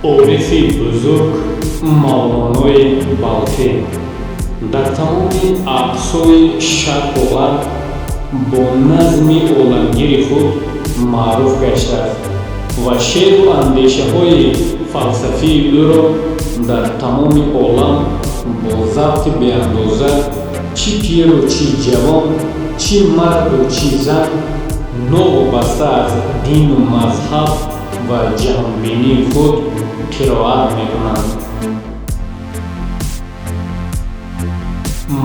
Орифи бузург Мавлонои Балхӣ дар тамоми ақсои Шарқу Ғарб бо назми оламгири худ маъруф гаштааст ва шеъру андешаҳои фалсафии ӯро дар тамоми олам бо завқи беандоза чӣ пиру чӣ ҷавон, чӣ марду чӣ зан, новобаста аз дину мазҳаб ва ҷаҳонбинии худ қироат мекунанд.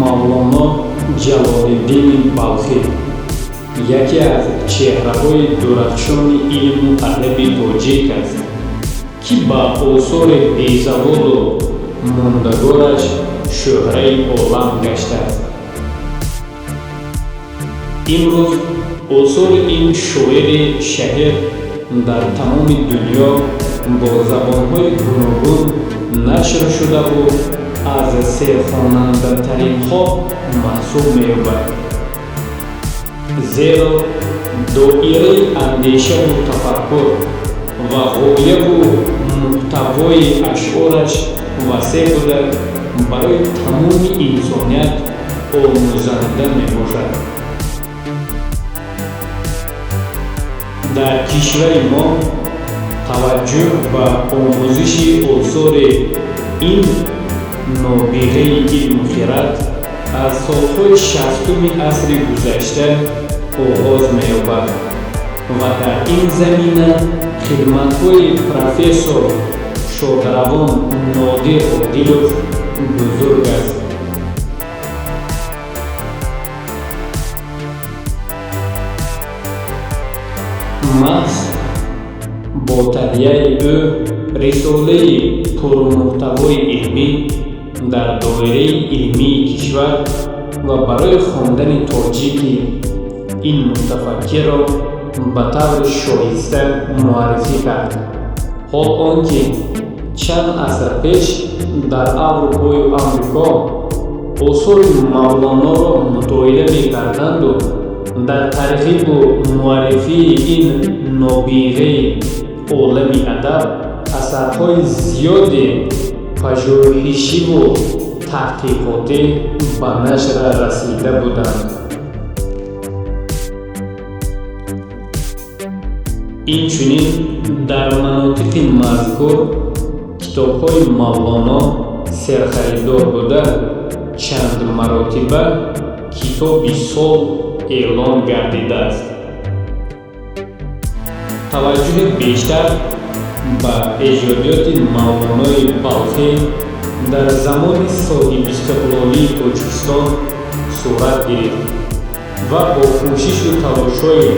Мавлоно Ҷалолиддини Балхӣ яке аз чеҳраҳои дурахшони илму адаби тоҷик аст, ки ба осори безаволу мондагораш шӯҳраи олам гаштааст. Имрӯз осори ин шоири шаҳир дар тамоми дунё бо забонҳои гуногун нашр шудаву аз серхонандатаринҳо маҳсуб меёбад, зеро доираи андешаву тафаккур ва ғояву муҳтавои ашъораш васеъ буда, барои тамоми инсоният омӯзанда мебошад. Дар кишвари мо таваҷҷӯҳ ба омӯзиши осори ин нобиғаи илму хирад аз солҳои 60-уми асри гузашта оғоз меёбад ва дар ин замина хидматҳои профессор шодравон Нодир Одилов бузург аст. Маҳз бо таҳияи ӯ рисолаи пурмуҳтавои илмӣ дар доираи илмии кишвар ва барои хондани тоҷикӣ ин мутафаккирро ба таври шоиста муаррифӣ кард. Ҳол он ки чанд аср пеш дар Аврупою Амрико осори Мавлоноро мутоила мекарданду дар тарғибу муаррифии ин нобиғаи олами адаб асарҳои зиёди пажӯҳишиву таҳқиқотӣ ба нашр расида буданд. Инчунин дар манотиқи мазкур китобҳои Мавлоно серхаридор буда, чанд маротиба китоби сол эълон гардидааст. Таваҷҷӯҳи бештар ба эҷодиёти Мавлонои Балхӣ дар замони соҳибистиқлолии Тоҷикистон сурат гирифт ва бо кӯшишу талошҳои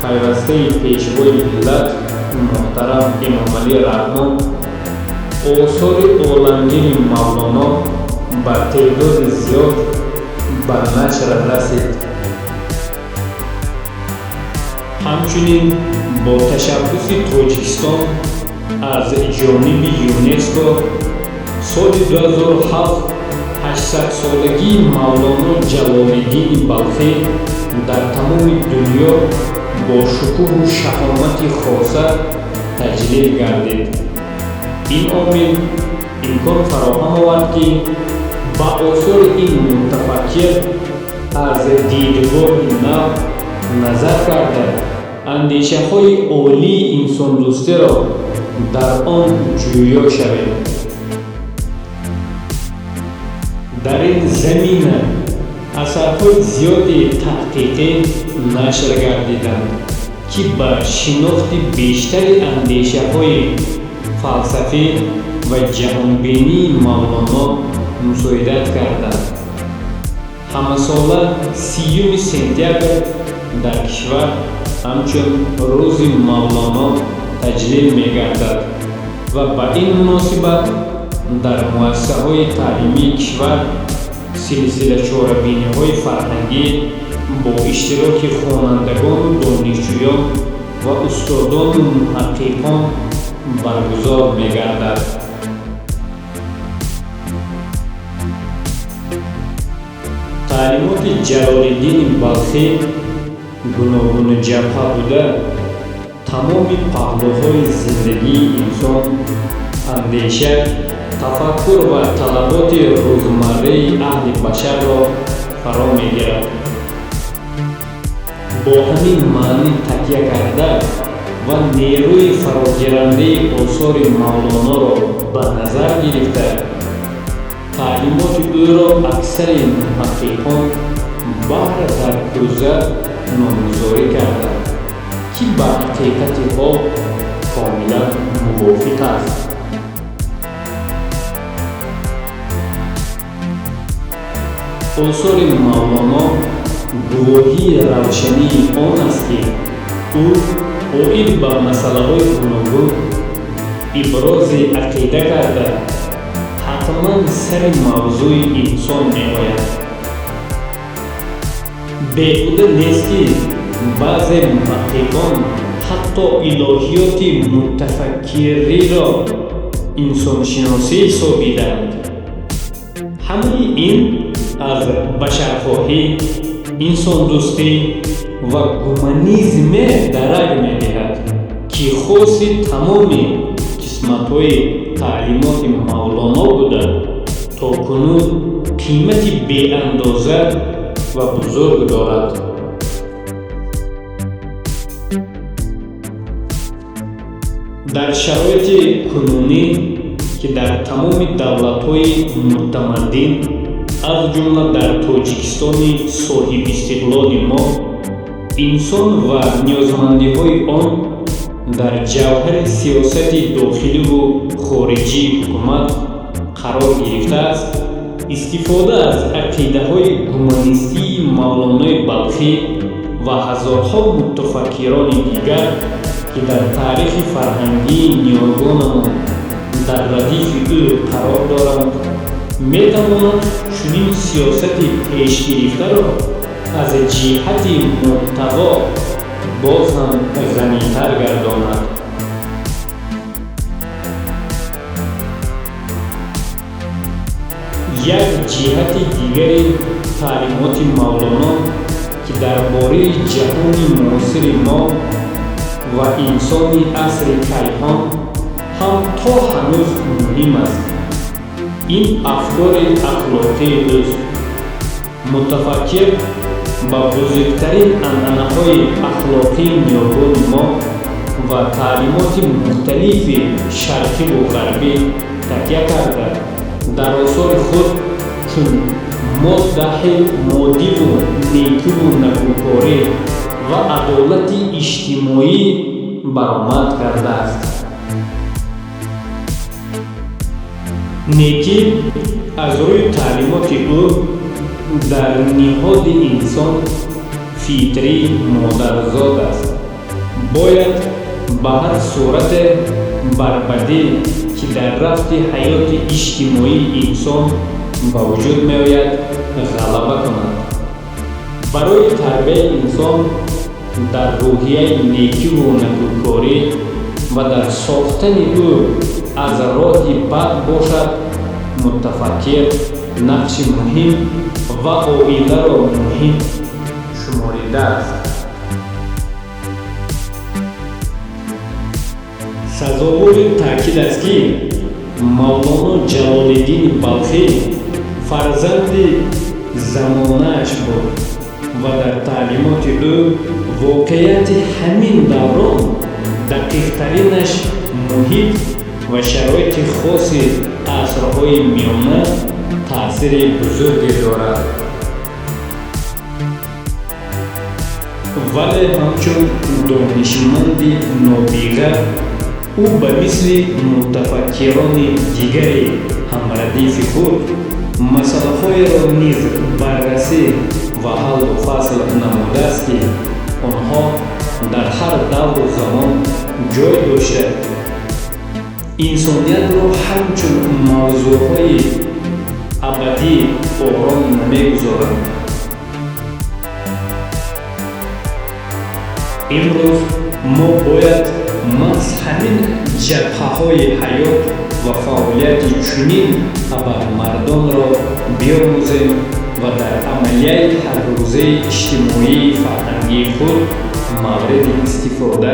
пайвастаи Пешвои миллат муҳтарам Эмомалӣ Раҳмон осори оламгири Мавлоно ба теъдоди зиёд ба нашр расид. Ҳамчунин бо ташаббуси Тоҷикистон аз ҷониби ЮНЕСКО соли 2007 800-солагии Мавлоно Ҷалолиддини Балхӣ дар тамоми дунё бо шукӯҳу шаҳомати хоса таҷлил гардид. Ин омил имкон фароҳам овард, ки ба осори ин мутафаккир аз дидгоҳи нав назар карда, андешаҳои олии инсондӯстиро дар он ҷӯё шавем. Дар ин замина асарҳои зиёди таҳқиқӣ нашр гардиданд, ки ба шинохти бештари андешаҳои фалсафӣ ва ҷаҳонбинии Мавлоно мусоидат карданд. Ҳамасола 30-юми сентябр дар кишвар ҳамчун Рӯзи Мавлоно таҷлил мегардад ва ба ин муносибат дар муассисаҳои таълимии кишвар силсила чорабиниҳои фарҳангӣ бо иштироки хонандагону донишҷӯён ва устодону муҳаққиқон баргузор мегардад. Таълимоти Ҷалолиддини Балхӣ гуногунҷабҳа буда, тамоми паҳлӯҳои зиндагии инсон Андеша, тафаккур ва талаботи рӯзмарраи аҳли башарро фаро мегирад. Бо ҳамин маънӣ такя карда ва нерӯи фарогирандаи осори Мавлоноро ба назар гирифта, таълимоти ӯро аксари муҳаққиқон баҳр дар кӯза номгузорӣ карданд, ки ба ҳақиқати ҳол комилан мувофиқ аст. Осори Мавлоно гувоҳии равшании он аст, ки ӯ оид ба масъалаҳои гуногун ибрози ақида карда, ҳатман сари мавзӯи инсон меояд. Беҳуда нест, ки баъзе муҳаққиқон ҳатто илоҳиёти мутафаккириро инсоншиносӣ ҳисобиданд. Ҳамаи ин аз башархоҳӣ, инсондӯстӣ ва гуманизме дарак медиҳад, ки хоси тамоми қисматҳои таълимоти Мавлоно буда, то кунун қимати беандоза ва бузург дорад. Дар шароити кунунӣ, ки дар тамоми давлатҳои мутамаддин, аз ҷумла дар Тоҷикистони соҳибистиқлоли мо, инсон ва ниёзмандиҳои он дар ҷавҳари сиёсати дохиливу хориҷии ҳукумат қарор гирифтааст, истифода аз ақидаҳои гуманистии Мавлонои Балхӣ ва ҳазорҳо мутафаккирони дигар, ки дар таърихи фарҳангии ниёгонамон дар радифи ӯ қарор доранд, метавонад чунин сиёсати пешгирифтаро аз ҷиҳати муҳтаво боз ҳам ғанитар гардонад. Як ҷиҳати дигари таълимоти Мавлоно, ки дар бораи ҷаҳони муосири мо ва инсони асри кайҳон ҳам то ҳанӯз муҳим аст, ин афкори ахлоқии ӯст. Мутафаккир ба бузургтарин анъанаҳои ахлоқии ниёгони мо ва таълимоти мухталифи шарқиву ғарбӣ такя карда, дар осори худ чун моддаҳи моддиву некиву накӯкорӣ ва адолати иҷтимоӣ баромад кардааст. Некӣ аз рӯи таълимоти ӯ дар ниҳоди инсон фитрӣ модарзод аст. Бояд ба ҳар сурате бар бадӣ, ки дар рафти ҳаёти иҷтимоии инсон ба вуҷуд меояд, ғалаба кунад. Барои тарбияи инсон дар рӯҳияи некиву накӯкорӣ ва дар сохтани ӯ аз роҳи бад бошад, мутафаккир нақши муҳим ва оиларо муҳим шуморидааст. Сазовори таъкид аст, ки Мавлоно Ҷалолиддини Балхӣ фарзанди замонааш буд ва дар таълимоти ӯ воқеияти ҳамин даврон, дақиқтаринаш муҳит ва шароити хоси асрҳои миёна таъсири бузурге дорад. Вале ҳамчун донишманди нобиға ӯ ба мисли мутафаккирони дигари ҳамрадифи худ масъалаҳоеро низ баррасӣ ва ҳаллу фасл намудааст, ки онҳо дар ҳар давру замон ҷой дошта, инсониятро ҳамчун мавзӯъҳои абадӣ ором намегузоранд. Имрӯз мо бояд маҳз ҳамин ҷабҳаҳои ҳаёт ва фаъолияти чунин абармардонро биомӯзем ва дар амалияи ҳаррӯзаи иҷтимоии фарҳангии худ мавриди истифода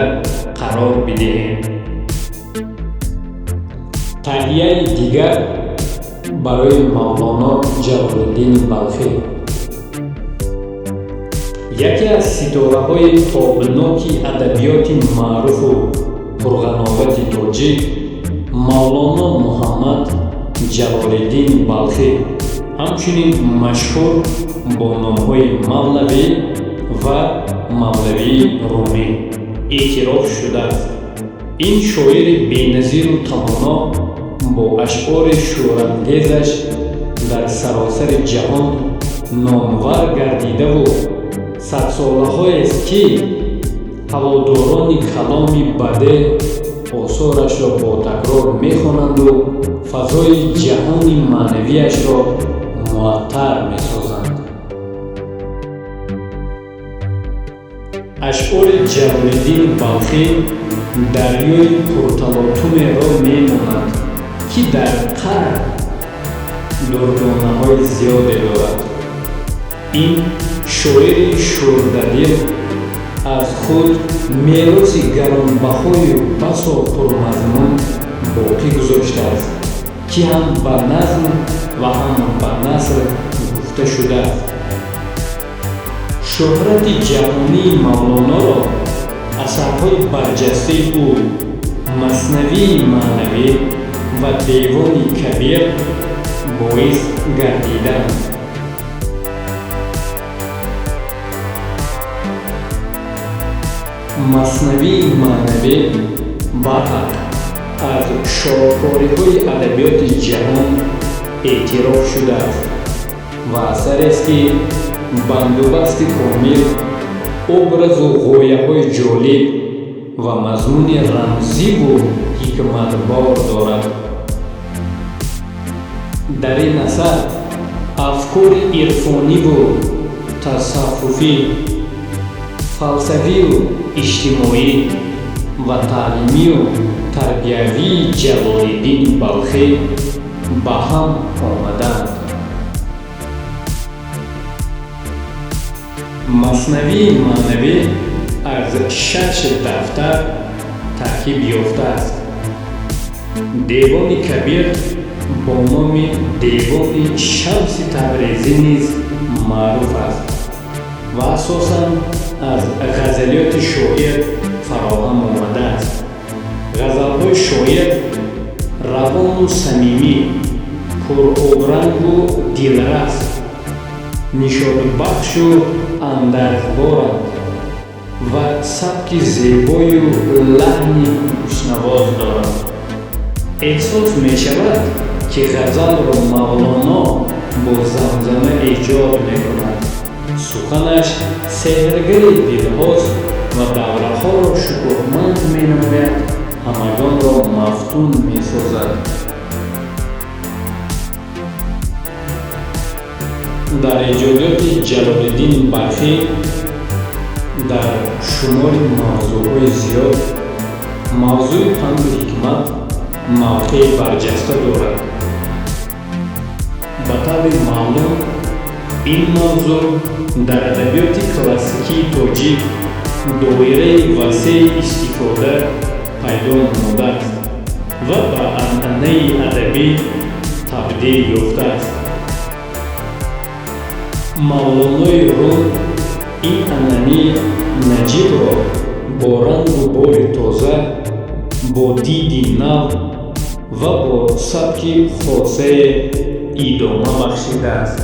қарор бидиҳем. Таҳияи дигар барои Мавлоно Ҷалолиддини Балхӣ. Яке аз ситораҳои тобноки адабиёти маъруфу пурғановати тоҷик, Мавлоно Муҳаммад Ҷалолиддини Балхӣ, ҳамчунин машҳур бо номҳои Мавлавӣ ва Мавлавии Румӣ эътироф шудааст. Ин шоири беназиру тавоно бо ашъори шӯрангезаш дар саросари ҷаҳон номвар гардидаву садсолаҳоест, ки ҳаводорони каломи бадеъ осорашро бо такрор мехонанду фазои ҷаҳони маънавиашро муаттар месозанд. Ашъори Ҷалолиддини Балхӣ дарёи пурталотумеро мемонад, ки дар қаър дурдонаҳои зиёде дорад. Ин шоири шӯрдадил аз худ мероси гаронбаҳою басо пурмазмун боқӣ гузоштааст, ки ҳам ба назм ва ҳам ба наср гуфта шудааст. Шӯҳрати ҷаҳонии Мавлоноро асарҳои барҷастаи ӯ, Маснавии маънавӣ ва Девони Кабир, боис гардидаанд. Маснавии маънавӣ барҳақ аз шоҳкориҳои адабиёти ҷаҳон эътироф шудааст ва асарест, ки бандубасти комил, образу ғояҳои ҷолиб ва мазмуни рамзиву ҳикматбор дорад. Дар ин асар афкори ирфониву тасаввуфӣ, фалсафию иҷтимоӣ ва таълимию тарбиявии Ҷалолиддини Балхӣ ба ҳам омадаанд. Маснавии маънавӣ аз шаш дафтар таркиб ёфтааст. Девони Кабир бо номи Девони Шамси Табрезӣ низ маъруф аст ва асосан аз ғазалиёти шоир фароҳам омадааст. Ғазалҳои шоир равону самимӣ, пуробрангу дилрас, нишотбахшу андарзборанд ва сабки зебою лаҳни гӯшнавоз доранд. Эҳсос мешавад, ки ғазалро Мавлоно бо замзама эҷод мекунад. Суханаш сеҳргари дилҳост ва давраҳоро шукӯҳманд менамояд, ҳамагонро мафтун месозад. Дар эҷодиёти Ҷалолиддини Балхӣ дар шумори мавзӯъҳои зиёд мавзӯи панду ҳикмат мавқеи барҷаста дорад. Ба таври маълум, ин мавзӯъ дар адабиёти классикии тоҷик доираи васеи истифода пайдо намудааст ва ба анъанаи адабӣ табдил ёфтааст. Мавлонои Рум ин анъанаи наҷибро бо рангу бори тоза, бо диди нав ва бо сабки хосае идома бахшидааст.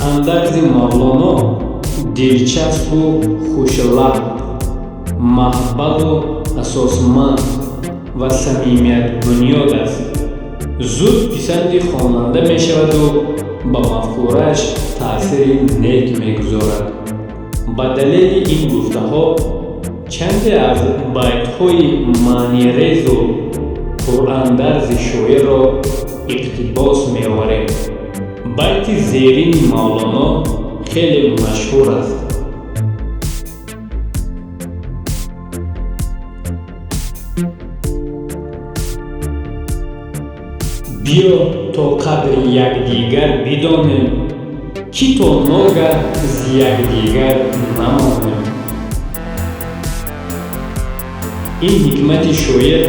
Андарзи Мавлоно дилчаспу хушлаҳн, маҳбалу асосманд ва самимиятбунёд аст. Зуд писанди хонанда мешаваду ба мафкурааш таъсири нек мегузорад. Ба далели ин гуфтаҳо чанде аз байтҳои маънирезу пурандарзи шоирро иқтибос меоварем. Байти зерини Мавлоно хеле машҳур аст. Биё то қадри якдигар бидонем, ки то ногаҳ зи якдигар намонем. Ин ҳикмати шоир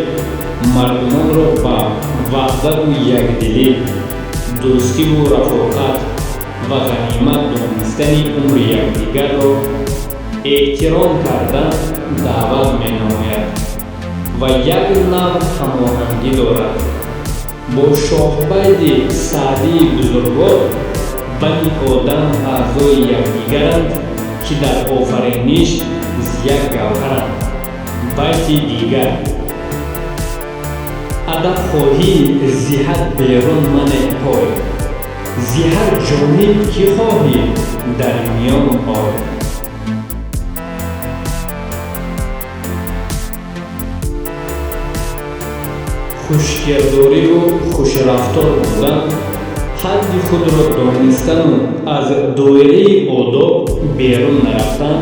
мардумонро ба ваҳдату якдилӣ, дӯстиву рафоқат ва ғанимат донистани умри якдигарро эҳтиром кардан даъват менамояд ва як нав ҳамоҳангӣ дорад. Бо шоҳбайти Саъдии бузургвор бани одам аъзои якдигаранд, ки дар офариниш з як гавҳаранд. Байти дигар: адаб хоҳӣ зи ҳад берун манеҳ пой, зи ҳар ҷониб ки хоҳӣ дар миён ой. Хушкирдориву хушрафтор будан, ҳадди худро донистану аз доираи одоб берун нарафтан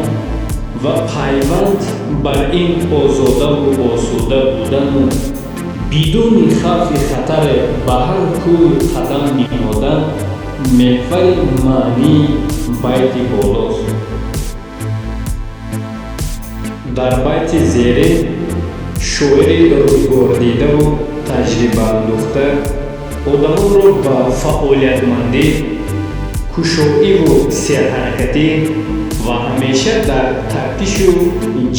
ва пайванд бар ин озодаву осуда будану бидуни хавфи хатаре ба ҳар кӯй қадам ниҳодан меҳвари маънии байти болост. Дар байти зерин шоири рӯзгордидаву таҷрибаандӯхта одамонро ба фаъолиятмандӣ, кушоиву серҳаракатӣ ва ҳамеша дар тафтишу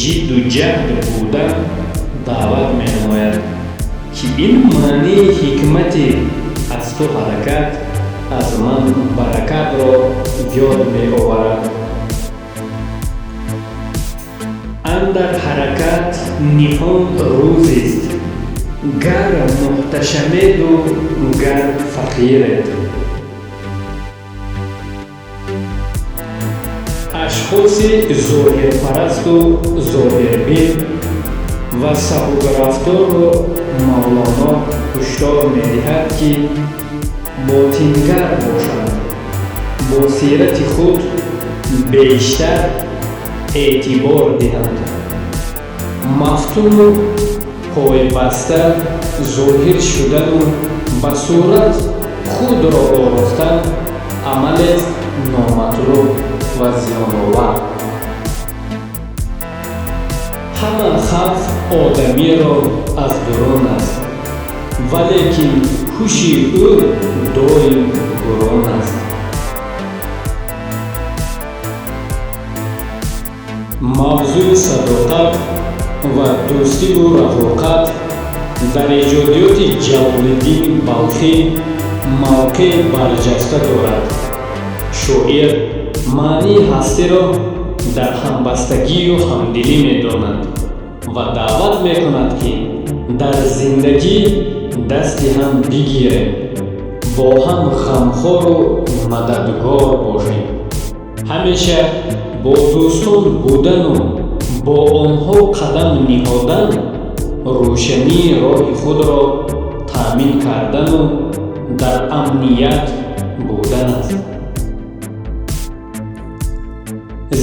ҷидду ҷаҳд будан даъват менамояд, ки ин маънии ҳикмати аз ту ҳаракат, аз ман баракатро ёд меоварад. Андар ҳаракат ниҳон рӯзист, гар муҳташамеду гар фақиред. Ашхоси зоҳирпарасту зоҳирбин ва сабукрафторро Мавлоно ҳушдор медиҳад, ки ботингар бошанд, бо сирати худ бештар эътибор диҳанд. Мафтуну пойбаста зоҳир шудану ба сурат худро оростан амалест номатлуб ва зиёновар. Ҳама хавф одамиро аз дурун аст, валекин ҳуши ӯ доим бурун аст. Мавзӯи садоқат ва дӯстиву рафоқат дар эҷодиёти Ҷалолиддини Балхӣ мавқеи барҷаста дорад. Шоир маънии ҳастиро дар ҳамбастагию ҳамдилӣ медонад ва даъват мекунад, ки дар зиндагӣ дасти ҳам бигирем, бо ҳам ғамхору мададгор бошем. Ҳамеша бо дӯстон будану бо онҳо қадам ниҳодан, рӯшании роҳи худро таъмин кардану дар амният будан аст.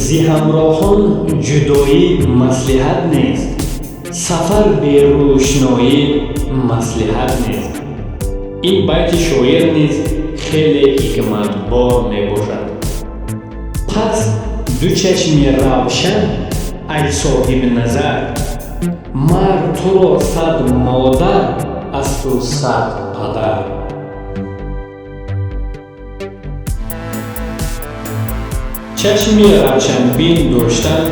Зи ҳамроҳон ҷудоӣ маслиҳат нест, сафар берӯшноӣ маслиҳат нест. Ин байти шоир низ хеле ҳикматбор мебошад. Пас ду чашми равшан, ай соҳибназар, мар туро сад модар асту сад падар. Чашми равшанбин доштан,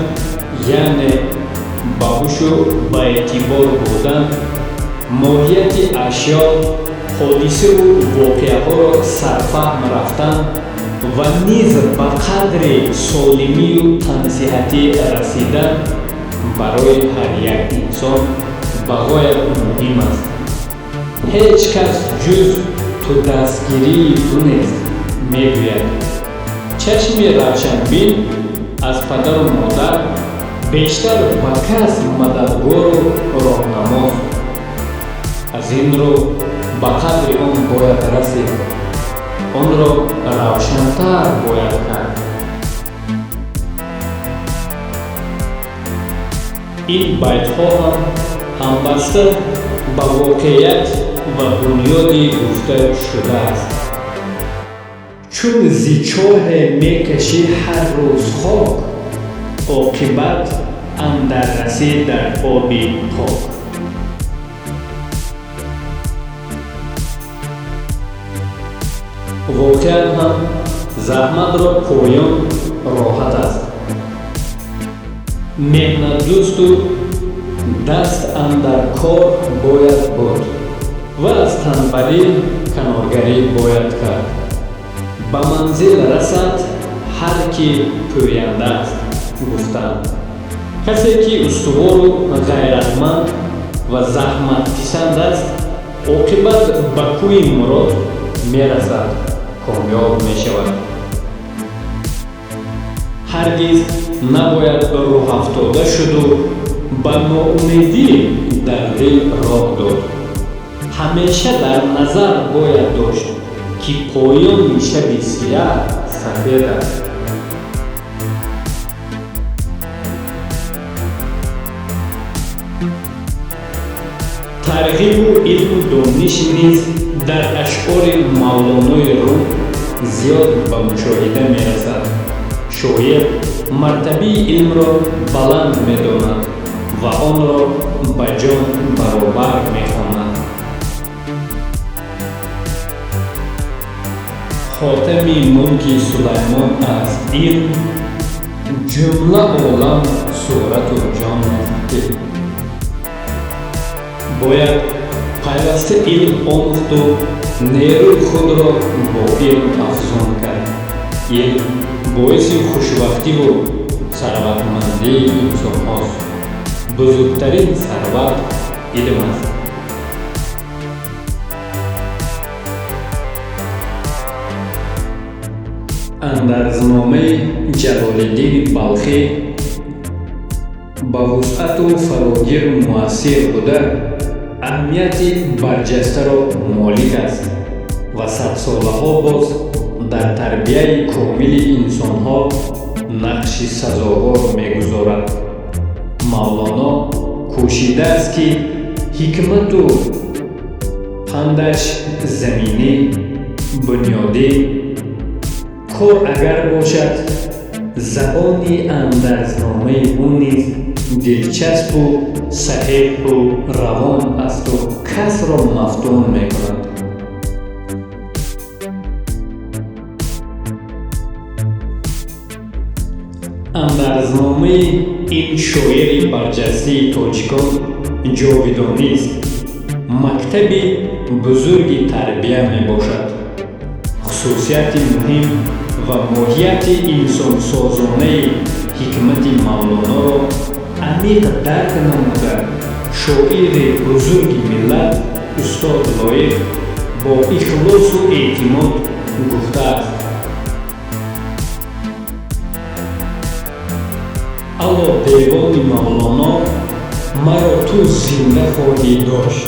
яъне ба ҳушу ба эътибор будан, моҳияти ашё, ҳодисаву воқеаҳоро сарфаҳм рафтан ва низ ба қадри солимию тансиҳатӣ расидан барои ҳар як инсон ба ғоят муҳим аст. Ҳеҷ кас ҷуз ту дастгирии ту нест, мегӯяд. Чашми равшанбин аз падару модар бештар ба кас мададгору роҳнамост. Аз ин рӯ ба қадри он бояд расид, онро равшантар бояд кард. Ин байтҳо ҳам ҳамбаста ба воқеият ва бунёди гуфта шудааст. Чун зи чоҳе мекашӣ ҳар рӯз хок, оқибат Андар расӣ дар оби пок. Воқеан ҳам заҳматро поён роҳат аст. Меҳнатдӯсту даст андар кор бояд буд ва аз танбалӣ каноргарӣ бояд кард. Ба манзил расад ҳар ки пӯянда аст, гуфтанд. Касе ки устувору ғайратманд ва заҳматписанд аст, оқибат ба кӯи мурод мерасад, комёб мешавад. Ҳаргиз набояд рӯҳафтода шуду ба ноумедӣ дар дил роҳ дод. Ҳамеша дар назар бояд дошт, ки поёни шаби сияҳ сафед аст. Тарғибу илму дониш низ дар ашъори Мавлонои Рум зиёд ба мушоҳида мерасад. Шоир мартабаи илмро баланд медонад ва онро ба ҷон баробар мехонад. Хотами мулки Сулаймон аст илм, ҷумла олам сурату ҷон аст дил. Бояд пайваста илм омӯхту нерӯи худро бо илм афзун кард. Илм боиси хушбахтиву сарватмандии инсонҳост. Бузургтарин сарват илм аст. Андарзномаи Ҷалолиддини Балхӣ ба вусъату фарогиру муассир буда, аҳамияти барҷастаро молик аст ва садсолаҳо боз дар тарбияи комили инсонҳо нақши сазовор мегузорад. Мавлоно кӯшидааст, ки ҳикмату пандаш заминӣ, бунёдӣ, кор агар бошад, забони андарзномаи ӯ низ дилчаспу саҳеҳу равон асту касро мафтун мекунад. Андарзномаи ин шоири барҷастаи тоҷикон ҷовидонист, мактаби бузурги тарбия мебошад. Хусусияти муҳим ва моҳияти инсонсозонаи ҳикмати Мавлоноро амиқ дарк намуда, шоири бузурги миллат устод Лоиқ бо ихлосу эътимод гуфтааст: Алло, девони Мавлоно, маро ту зинда хоҳӣ дошт.